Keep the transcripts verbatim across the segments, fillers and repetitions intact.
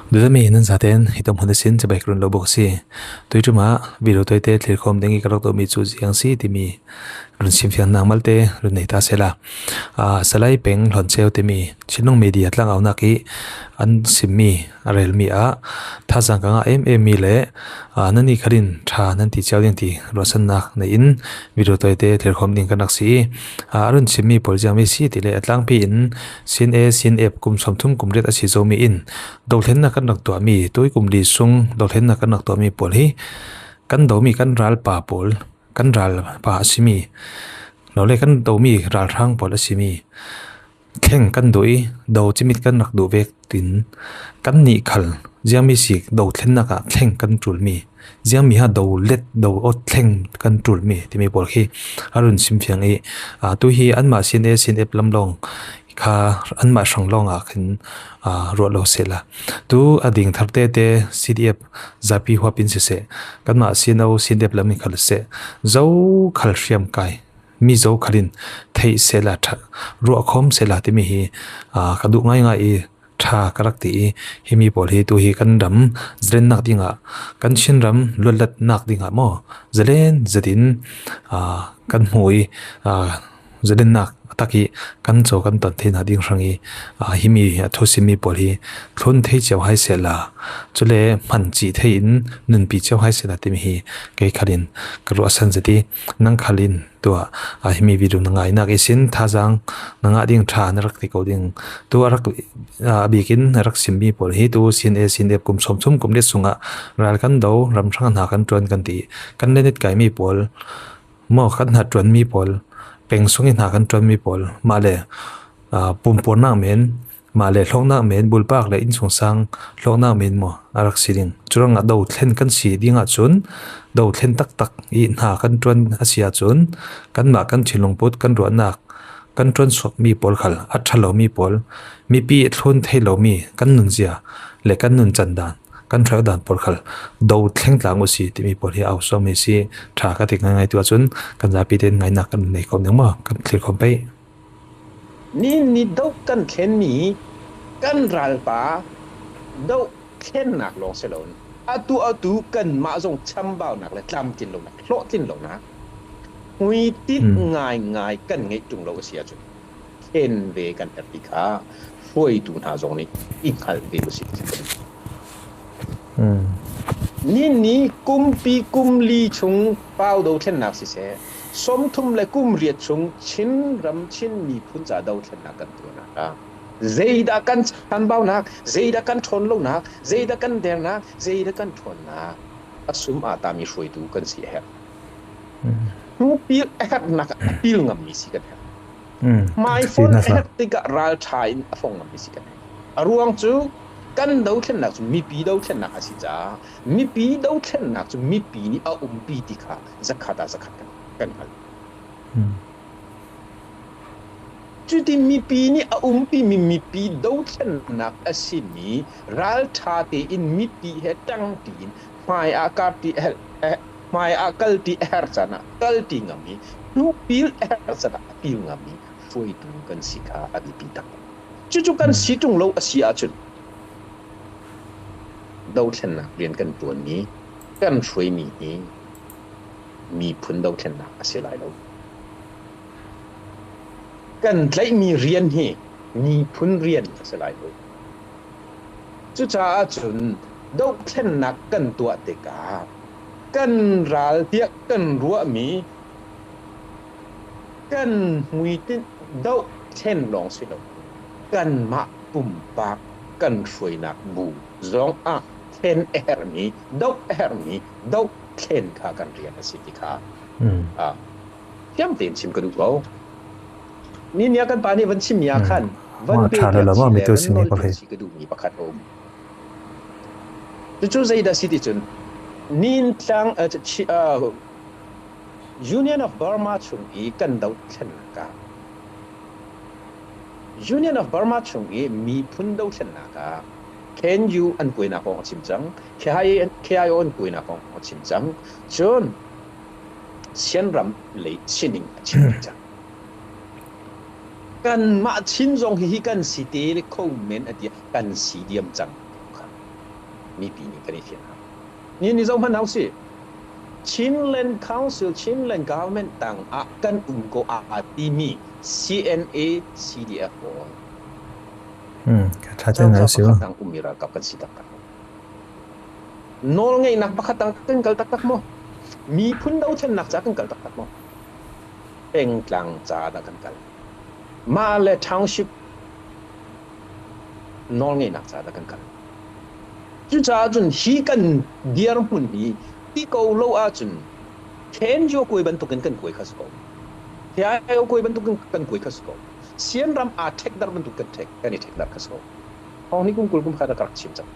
Dudami nan zaten hitam hun sin cabai run lo bok si. Tui tuma video toite thlirkhawm ding i ka rak mi cu ziang si timi run simfiang nang malte run nei ta sela. Aa, Salai Peng Hlon Ceu timi Chinlung Media tlang aunak i an simmi a relmi ah thazang ka ngah em em mi le, aa, nan i khalin ṭha nan ti ciau ding ti ruahsannak nei in video toite thlirkhawm ding kan rak si i, aa, a run simmi pawl ziangmi si ti le a tlangpi in CNA, CNF kum sawmthum kum riat a si zomi in dothlennak kan rak tuahmi, tui kum li sung dothlennak kan rak tuahmi pawl hi kan domi kan ralpa pawl, kan ralpa a simi, lo le kan domi ralhrang pawl a simi thleng kan duh i, do cimit kan rak duh vek tin kan nih khal ziangmi si dothlennak ah thleng kan ṭulmi, ziangmi ha do let do aw thleng kan ṭulmi timi pawl khi a run simfiang i, aa, tu hi anmah CNA, CNF lam lawng kha anmah hrang lawng ah khin, aa, ruah lo sehla. Tu a ding thar tete CDF zapi huap in siseh, kanmah CNO, CNF lam in khal seh, zo khal hriam kai mi zo khalin theih sehla ṭha, ruahkhawm sehla timi hi, aa, ka duh ngaingai i ṭha ka rak ti i, himi pawl hi tu hi kan ram zalennak dingah, kan Chin ram luatlatnak dingah maw, zalen zetin, aa, kan hmu i, aa, zalennak a tak i kan co kan ton theihna ding hrang i, aa, himi a thusimmi pawl hi thlun thei ciau hai sehla, cule hman cih thei in nunpi ciau hai sehla timi hi kei khalin ka ruahsan zet i, nang khalin tuah, aa, himi video na ngainak ihsin thazang na ngah ding ṭha na rak ti ko ding. Tu a rak, aa, a bikin a rak simmi pawl hi tu CNA, CNF kum sawmthum kum riat sungah ral kan do, ram hrang hna kan ṭuan kan ti, kan lenit kaimi pawl maw, kan hnat ṭuanmi pawl, peng sung i hna kan ṭuanmi pawl, mah le, aa, pumpuarnak men, mah le hlawknak men, bulpak le innsungsang hlawknak men maw a rak si ding. Curangah dothlen kan si ding ahcun, dothlen taktak i hna kan ṭuan a si ahcun, kanmah kan thinlungput, kan ruahnak, kan ṭuan suakmi pawl khal a ṭha lomi pawl, mipi thlun thei lomi kan nunzia le kan nuncan dan, kan hruai dan pawl khal do thleng tlang uh si timi pawl hi au suakmi si. Ṭha ka ti ngaingai tu ahcun kan zapi tein ngainak kan nei khawm ding maw, kan thlir khawm pei. Ni ni do kan thlenmi kan ralpa do thlennak lawng si loin atu atu kanmah zong chambaunak le tlamtlin lonak, hlawhtlin lonak, hmuitinh ngaingai kan ngeih ṭung lo a si ahcun thlen ve kan herh ti kha hruaitu hna zong nih i hngalh ve usih. Nini kumpi kum li chung pau dothlennak siseh, sawmthum le kum riat chung Chin ram Chin miphun ca dothlennak kan tuahnak ah zeidah kan chambaunak, zeidah kan ṭhawn lonak, zeidah kan dernak, zeidah kan ṭhawnnak a sum aa tami hruaitu kan si a herh. Hnu pil a herhnak ah a pil ngammi si kan herh. Hmaifon a herh tikah ralṭha in a fong ngammi si kan herh. A ruang cu kan dothlennak cu mipi dothlennak a si caah mipi dothlennak cu mipi nih a umpi ti kha zakhat ah zakhat kan, kan hngalh. Cuti mipi nih a umpimi mipi dothlennak a simi ralṭha tein mipi he ṭangpi in hmai ah kal ti a herh, eh, hmai ah kal ti a herh caan ah kal ti ngam i, hnu pil a herh caan ah a pil ngam i hruaitu kan si kha a biapi tak. Cucu kan si ṭung lo a si ahcun, dothlennak rian kan ṭuanmi, kan hruaimi hi miphun dothlennak a si lai lo. Kan tlaihmi rian hi miphun rian a si lai lo. Cucaah cun, dothlennak kan tuah tikah kan ral tiah kan ruahmi kan hmuitinh doh thlen lawng si lo, kanmah pumpak kan hruainak bu zongah thlen a herhmi, doh a herhmi, doh thlen kha kan rian a si ti kha, aa, fiang tein chim ka duh ko. Nihin ni a kan pa nih van chimmi ah khan van pe ṭha lo lo maw, mi tu si mi pakhat si ka duhmi pakhat a um. Cucu zeidah si ti cun, nihin tlang, aa, Union of Burma chung i kan dothlennak ah, Union of Burma chung i miphun dothlennak ah K N U an kuainak kong a chim cang, K I A, K I O an kuainak kong a chim cang, cun Shan ram lei Chin in a chim cang. Kanmah Chin zong hihi kan si te le kho men a ti kan si diam cang. mipi nih kan i fian hna. Nihin ni zohhmanh hau si. Chinland Council, Chinland Government tangah kan um ko a timi C N A, C D F pawl. Hmm, ka ṭha te ngai si pakhat tang ummi ralkap kan si taktak. Nawlngeihnak pakhat tang kan kal taktak maw? Miphun dothlennak ca kan kal taktak maw? Pengtlang ca dah kan kal. Mah le township nawlngeihnak ca dah kan kal. Cucaah cun hi kan dirhmun hi ti ko lo ahcun K N G O kuai bantukin kan kuai kha si ko. K I O kuai bantukin kan kuai kha si ko. Sianram aa ṭhekdarh bantuk kan ṭhek, kan i ṭhekdarh kha si ko. Thawng hnih kum kul kum khat a ka rak chim cang.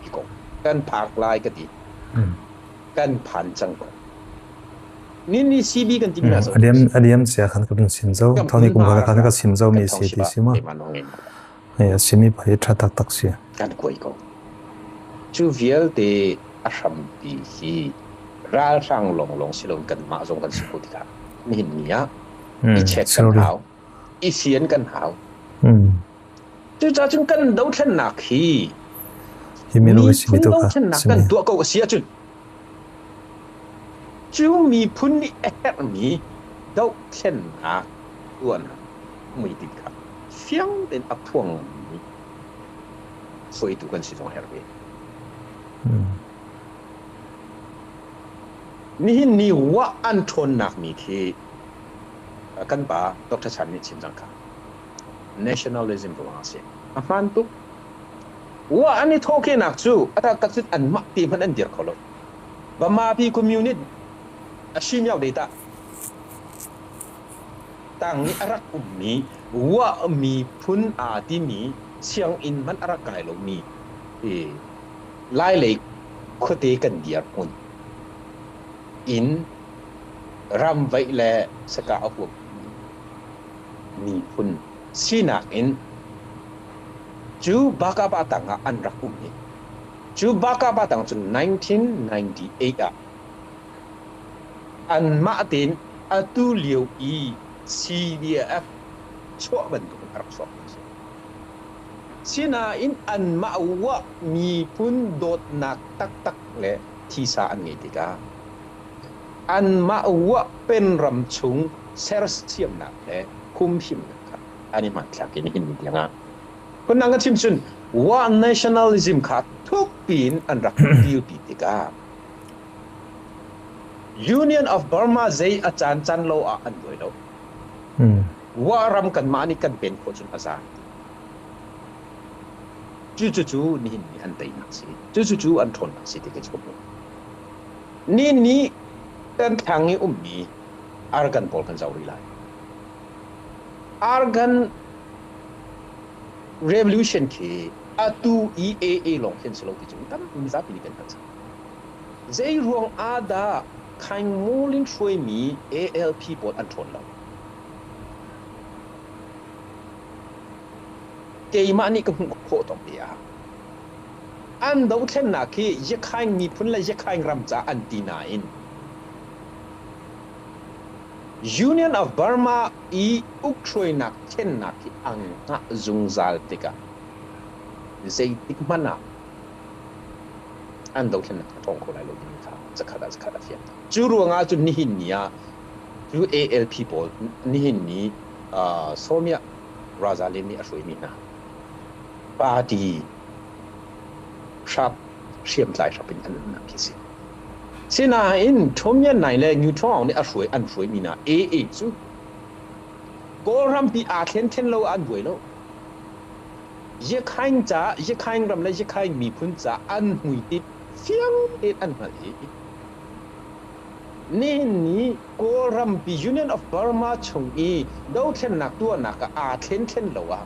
Hi ko. Kan phak lai ka ti. Hmm. Kan phan cang ko. Nihin ni C B kan timi hna zoh. A diam, a diam cia khan ka run sim zo. Thawng hnih kum khat a khan ka sim zo mi si ti si maw? Hei, a simi pah hi ṭha taktak si. Kan kuai ko. Cu vialte a hrampi hi ralhrang lawnglawng si loin kanmah zong kan si ko tikah nihin ni ah i chet kan hau, i sian kan hau. Cucaah cun kan dothlennak hi miphun dothlennak kan tuah ko a si ahcun, cu miphun nih a herhmi dohthlennak tuahnak muitit kha fiang tein a phuangmi fawitu kan si zong a herh ve. Nihin ni wah an ṭhawnnak mi khi kan pa Doctor Chan nih chim cang kha. Nationalism ruang a si. A hmaan tuk. Wah an i thawhkehnak cu a tak cun anmah te hmanh an dir kho lo. Bamapi communist a si mio dei ta. Tang nih a rak ummi wah miphun aa timi sianginn hmanh a rak kai lomi, eh, Lailei khuate kan dirhmun in ramvaih le saka a huap miphun sinain cu Bakapa tangah an rak um i cu Bakapa tang cun nineteen ninety eight ah anmah tein atu lio i C D F chuah bantukin a rak chuak. Sinain anmah wah miphun dawtnak taktak le thisa an ngei tikah anmah wah penram chung sersiamnak le humhimnak kha an i hmanthlak i nihin ni tiangah khun nang a chim cun wah nationalism kha thukpi in an rak pilpi tikah Union of Burma zei a caan caan lo ah an buai lo. Wah ram kanmah nih kan pen khawh cun a za. Cucu cu nihin ni an teinak si. Cucu cu an ṭhawnnak si ti ka chim. Nihin ni kan thlang i ummi Argan pawl kan zoh rih lai. Argan Revolution khi atu i A A lawng khin si lo ti cun tampi zapi nih kan kan. Zei ruang ah dah Khaing Molin hruaimi A L P pawl an ṭhawn lo? Keimah nih ka hmuh khawh tawk te ah an dothlennak khi Yakhain miphun le Yakhain ram ca an ti nain Union of Burma i uk hruainak thlennak khi a ngah zungzal tikah zeitik hmanh ah an dothlennak a ṭhawng kho lai lo timi kha zakhat ah zakhat a fian. Cu ruangah cun nihin ni ah cu A L P pawl nihin ni, aa, Sawmia Raza Lin nih a hruaimi hna party hrap hriamtlai hrap in an umnak khi si. Sinain Thawmia Nai le Nyu Thawng Aung nih a hruai, an hruaimi hna A A cu Kawlrampi aa thlen thlen lo ah an buai lo. Yakhain ca, Yakhain ram le Yakhain miphun ca an hmuitip fiang tein an hngalh i nihin ni Kawlrampi Union of Burma chung i dothlennak tuahnak ah aa thlen thlen lo ah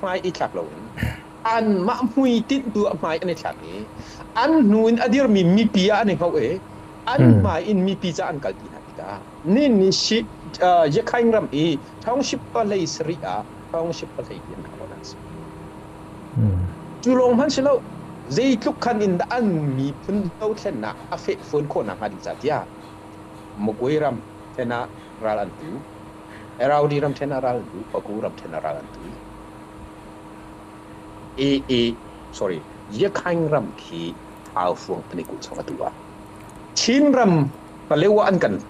hmai i thlak loin anmah hmuitip tu ah hmai an i thlak i an hnu in a dirmi mipi ah an i hngauh i an hmai in mipi ca an kalpi hna tikah nihin ni si, aa, Yakhain ram i thongship pahlei sarih ah thongship pahlei tiang kha si. Cu lawng hmanh si lo, zeitluk khan in dah an miphun dothlennak a feh fawn khawh nakhnga ding ca tiah Magway ram ṭhen ah ral an tu, Irrawaddy ram ṭhen ah ral an tu, Pegu ram ṭhen ah ral an tu. A A, sorry, Yakhain ram khi thau fuang an i kul chang a tu a. Chin ram Paletwa an kan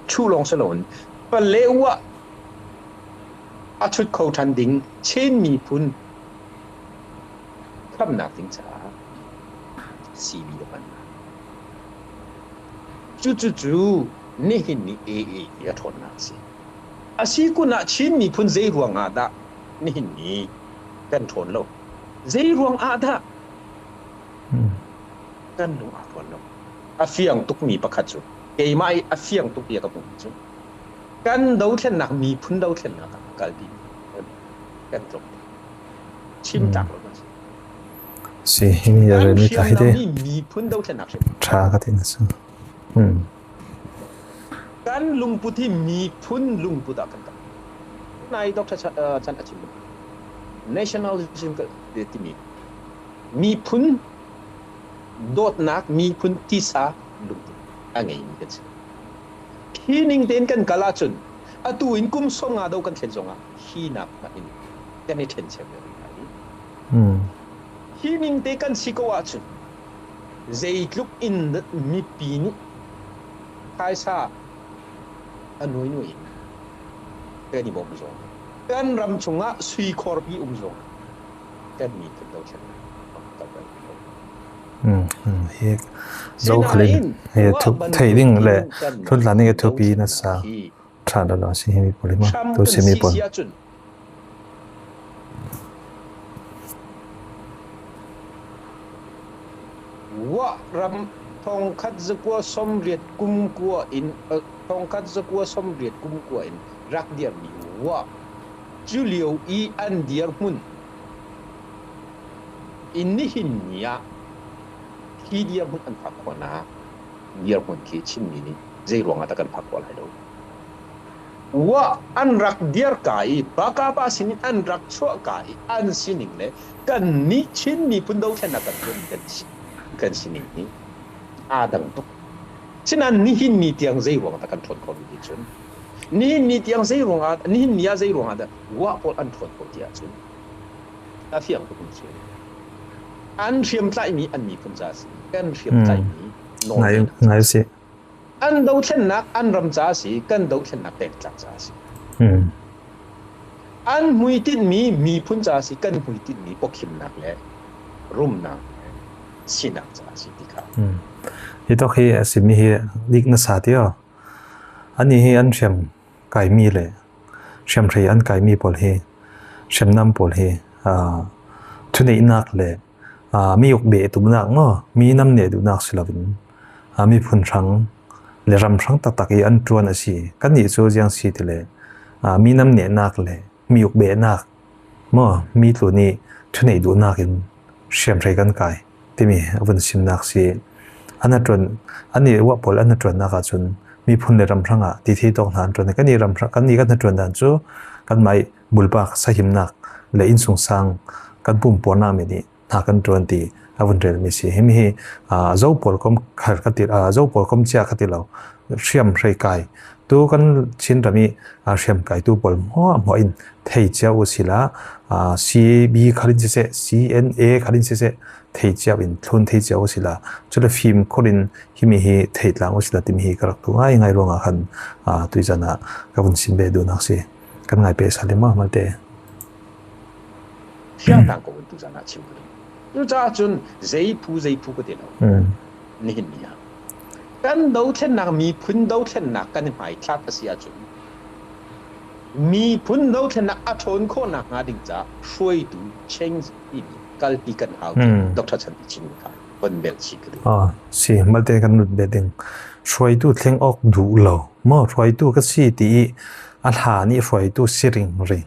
thu lawng si loin Paletwa a chut kho ṭhan ding Chin miphun khamnak ding caah C B a pan. Cucu cu nihin ni A A i a ṭhawnnak a si. A si kun ah Chin miphun zei ruangah dah nihin ni kan ṭhawn lo? Zei ruangah dah kan lung aa ṭhawn lo? A fiang tukmi pakhat cu, keimah i a fiang tuk i a ka hmuhmi cu, kan dothlennak, miphun dothlennak ah a kalpi kan tlawm. Chim tlak lo na si. Si, himi a remi ka hi te. Miphun dothlennak hrim. Ṭha ka ti na si. Kan lungput hi miphun lungput ah kan kal. Nai Doctor Chan, uh, Chan a chim. Nationalism ka timi. Miphun dawtnak, miphun tisa lungput a ngeimi kan si. Khi ning tein kan kal ahcun, atu in kum sawmnga do kan thlen zongah, khi nak hmanh in kan i ṭhen cio ve rih lai. Khi ning te kan si ko ahcun, zeitluk in mipi nih phaisa a nuai nuai in kan i bawmh zong, kan ram chungah sui khawrpi um zong, kan miphun dothlennak kan rel ko. Hi zokhal in hi theih ding le hlun tla ning a thupi nasa ṭhan lo si himi pawl hi maw? Tu simi pawl. Wah ram thongkhat zakua sawmriat kum kua in, eh, thongkhat zakua sawmriat kum kua in rak dirmi wah cu lio i an dirhmun in nihin ni ah khi dirhmun an phak khawhnak dirhmun khi Chinmi nih zei ruangah dah kan phak khawh lai lo? Wah an rak dir ka i, pakapa sinin an rak chuah ka i, an sining le kannih Chin miphun dothlennak kan tuahmi kan si, kan sining hi aa dang tuk. Sinain nihin ni tiang zei ruangah dah kan ṭhawn kho ti cun, nihin ni tiang zei ruangah, nihin ni ah zei ruangah dah wah pawl an ṭhawn kho ti ahcun a fiang tuk mi cu an hriamtlaihmi an miphun ca si, kan hriamtlaihmi ngai, ngai si. An dothlennak an ram ca a si, kan dothlennak pengtlak ca a si. An hmuititmi miphun ca a si, kan hmuititmi awkhimnak le rumnak le sinak ca a si ti kha. Hi tawk hi a simi hi dik nasa ti aw. Anih hi an hriam kaimi le hriamhrei an kaimi pawl hi, hriamnam pawl hi, aa, thuneihnak le, aa, mi uk beh duhnak maw, mi nam neh duhnak si loin, aa, miphun hrang le ram hrang taktak i an ṭuan a si. Kannih cu ziang si ti le, aa, mi nam nehnak le mi uk behnak maw, mi tlun i thuneih duhnak in hriamhrei kan kai timi a vun simnak si. An a ṭuan, an i uah pawl an a ṭuannak ahcun miphun le ram hrangah ti thei tawk hna an ṭuan. Kan i ram hrang, kan i kan hnaṭuan dan cu kanmah i bulpak sahimnak le innsungsang kan pumpuarnak men i hna kan ṭuan ti a vun relmi si. Himi hi, aa, Zo pawl kom khal ka ti, aa, Zo pawl kom cia ka ti lo. Hriamhrei kai tu kan Chinram i, aa, hriamkaitu pawl hmuahhmuah in thei cio u sila, aa, C B khal in siseh, C N A khal in siseh, thei cio in thlun thei cio u sila, cule fimkhur in himi hi theih tlang u sila timi hi ka rak tu ngaingai ruangah khan, aa, tuizan ah ka vun sim ve duhnak si. Kan ngai peh sal i maw, malte. Fiang tang ko tu zan ah chim ko. Cucaah cun zei phu, zei phu ka ti lo. Nihin ni ah kan dothlennak, miphun dothlennak kan i hmaithlak a si ahcun, miphun dothlennak a ṭhawn khawhnak hnga ding caah hruaitu cheng timi kalpi kan hau ti Doctor Chan Pi Chin kha kan belh chih ka duh. Ah, si, malte kan lut ve ding. Hruaitu thleng awk duh lo maw, hruaitu ka si ti i a hla nih hruaitu si ringring.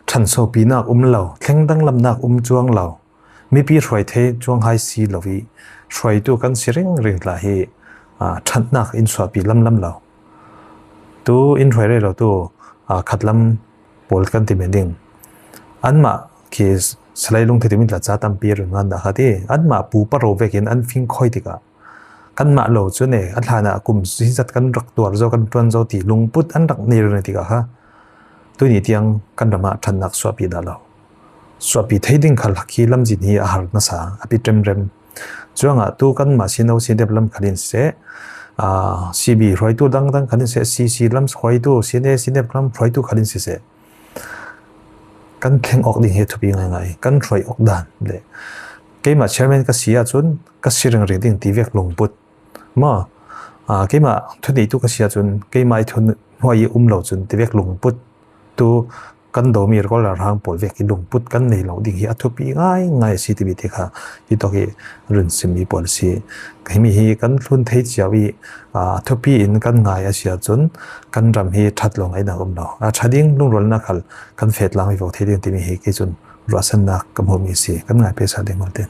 Ṭhansopinak um lo, thleng danglamnak um cuang lo, mipi hruai thei cuang hai si lo i hruaitu kan si ringring hlah hi, aa, ṭhatnak in suahpi lamlam lo. Tu in hruai rero tu, aa, khatlam pawl kan ti men ding. Anmah khi salai lungthitu mi tla ca tampi run ngan dah kha ti. Anmah pu paro vekin an fing khoi tikah kanmah lo cu ne, a hlan ah kum zat kan rak tuar zo, kan ṭuan zo ti lungput an rak nei rero tikah kha, tuni tiang kan ram ah ṭhannak suahpi dah lo. suahpih thei ding khal khi lamzin hi a har nasa a pi remrem. Cuangah tu kanmah C N O C N F lam khalin seh, ah, C B hruaitu dangdang khalin seh, C C lam hruaitu, C N A, C N F lam hruaitu khalin siseh, kan thleng awk ding hi a thupi ngaingai, kan hruai awk dan le keimah chairman ka si ahcun ka si ringring ding ti vek lungput. Maw, ah, keimah thuneitu ka si ahcun keimah i thuhnuai i um lo cun ti vek lungput. Tu kan domi ralkap ralhrang pawl vek i lungput kan nei lo ding hi a thupi ngaingai a si timi ti kha hitawk i run simmi pawl a si. Himi hi kan hlun thei cio i, ah, a thupi in kan ngai a si ahcun kan ram hi ṭhat lo ngaihnak um lo. A ṭha ding lungrualnak khal kan feh tlang vivo thei ding timi hi kei cun ruahsannak ka hmuhmi a si. Kan ngai pesa ding malte.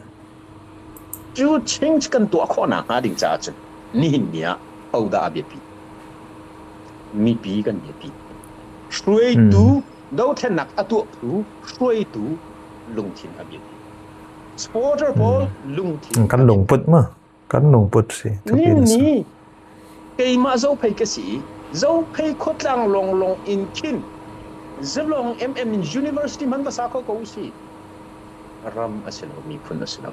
Cu change kan tuah khawhnak hnga ding caah cun nihin ni ah hodah a biapi? Mipi kan biapi. Hruaitu, hmm, dothlennak a tuahtu hruaitu lungthin a biapi. Supporter pawl, hmm, lungthin kan a biapi. Lungput maw? Kan lungput si. Nihin ni keimah Zophei ka si i, Zophei khuatlang lawnglawng in khin Zalong M M University hman va sa kho ko u si. Ram a si lo, miphun a si lo.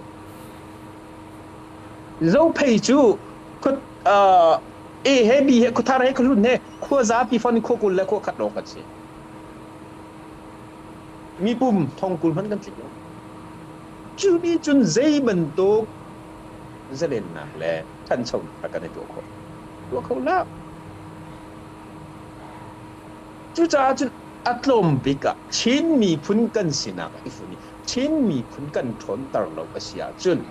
Zophei cu khut, ah, A he, B he, khuathar he, khuahlun he, khuazapi fon, khuakul le khuakhat lawng kan si. Mipum thongkul hman kan tlik lo. Cumi cun zei bantuk zalennak le ṭhanchonak kha kan i tuah khawh? Tuah kho hlah. Cucaah cun a tlawm bik ah Chin miphun kan sinak ah i fun i Chin miphun kan ṭhawnter lo a si ahcun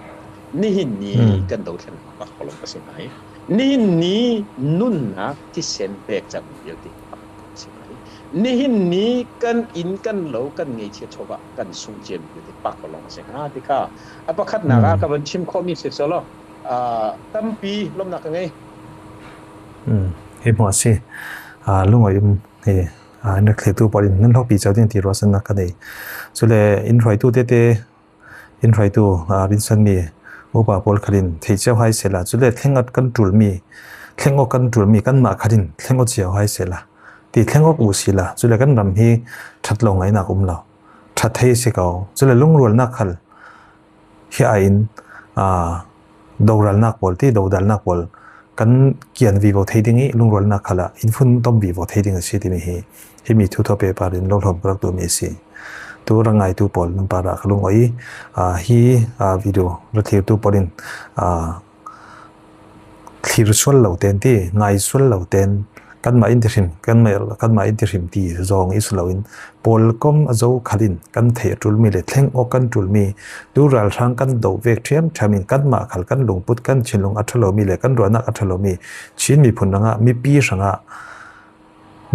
nihin ni, hmm, kan dothlennak pakpalawng a si ngai. Nihin ni nunnak thisen pek cang vialte pakpalawng a si ngai. Nihin ni kan inn, kan lo, kan ngeichia chawva kan sung ciami vialte pakpalawng a si hnga ti kha a pakhatnak ah, hmm, ka van chim khawhmi si seh law, aa, tampi lawmhnak ka ngei. Hmm, hi hmuah a si. Aa, lungawi um hi, aa, in rak thlirtu pawl in nan hlawkpi cio ding ti ruahsannak ka nei. Cule in hruaitu tete, in hruaitu, aa, rinsanmi upa pawl khalin theih cio hai sehla, cule thleng awk kan ṭulmi, thleng awk kan ṭulmi kanmah khalin thleng awk cio hai sehla, ti thleng awk uh sila, cule kan ram hi ṭhat lo ngaihnak um lo, ṭhat thei si ko. Cule lungrualnak khal hi ai in, aa, doralnak pawl ti, dodalnak pawl kan kian vivo thei ding i lungrualnak khal ah in fun tom vivo thei ding a si timi hi, himi thu thawh pehpar in lo hlawm ka rak tuahmi a si. Tu rak ngaitu pawl nan parah ka lungawi i, aa, hi, aa, video rak thlirtu pawl in, aa, thlir sual lo ten ti, ngai sual lo ten, kanmah in ti hrim, kanmah, kanmah in ti hrim ti zawng i si loin, pawlkom a zo khalin kan theih a ṭulmi le thleng awk kan ṭulmi, tu ralhrang kan doh vek ṭhiamṭhiam in kanmah khal kan lungput, kan thinlung a ṭha lomi le kan ruahnak a ṭha lomi Chin miphun hrangah, mipi hrangah,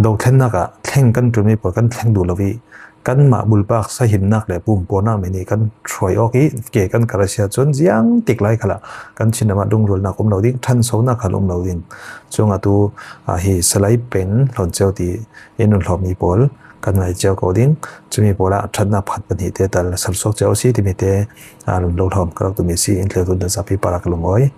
dothlennak ah thleng kan ṭulmi pawl kan thleng duh lo i, kanmah bulpak sahimnak le pumpuanak men i kan hruai awk i, ke kan kar a si ahcun ziang tik lai khalah kan Chin ram ah lungrualnak um lo ding, ṭhansonak khal um lo ding. Cuang atu, aa, hi Salai peng hlawn cio ti in nun hlawmmi pawl kan ngai cio ko ding. Cumi pawl ah ṭhatnak pakhat pahnih te tal sersuak cio a si timi te, aa, lo hlawm ka rak tuahmi a si. In thlirtu nan zapi parah ka lungawi.